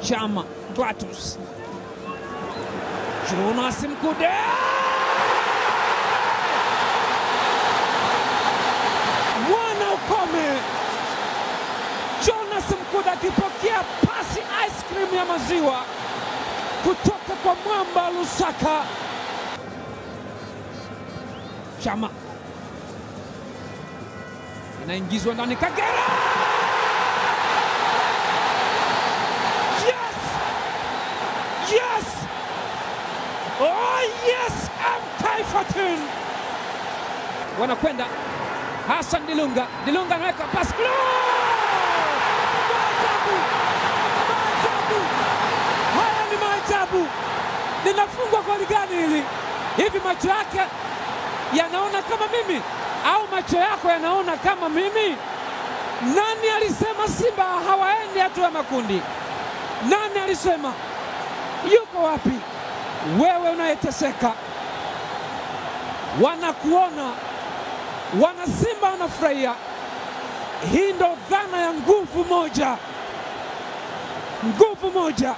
Chama Clatous Jonas Mkude, mwana ukome. Jonas Mkude akipokea pasi ice cream ya maziwa kutoka kwa mwamba Lusaka. Chama inaingizwa ndani, Kagera. Yes! Yes! Oh yes, MK14. Wanakwenda Hassan Dilunga. Dilunga anaweka pasi. Maajabu! Maajabu! Haya ni maajabu. Linafungwa goli gani hili? Hivi macho yake yanaona kama mimi au macho yako yanaona kama mimi? Nani alisema Simba hawaendi hatua ya makundi? Nani alisema? Yuko wapi? Wewe unayeteseka, wanakuona, wana Simba wanafurahia. Hii ndo dhana ya nguvu moja, nguvu moja.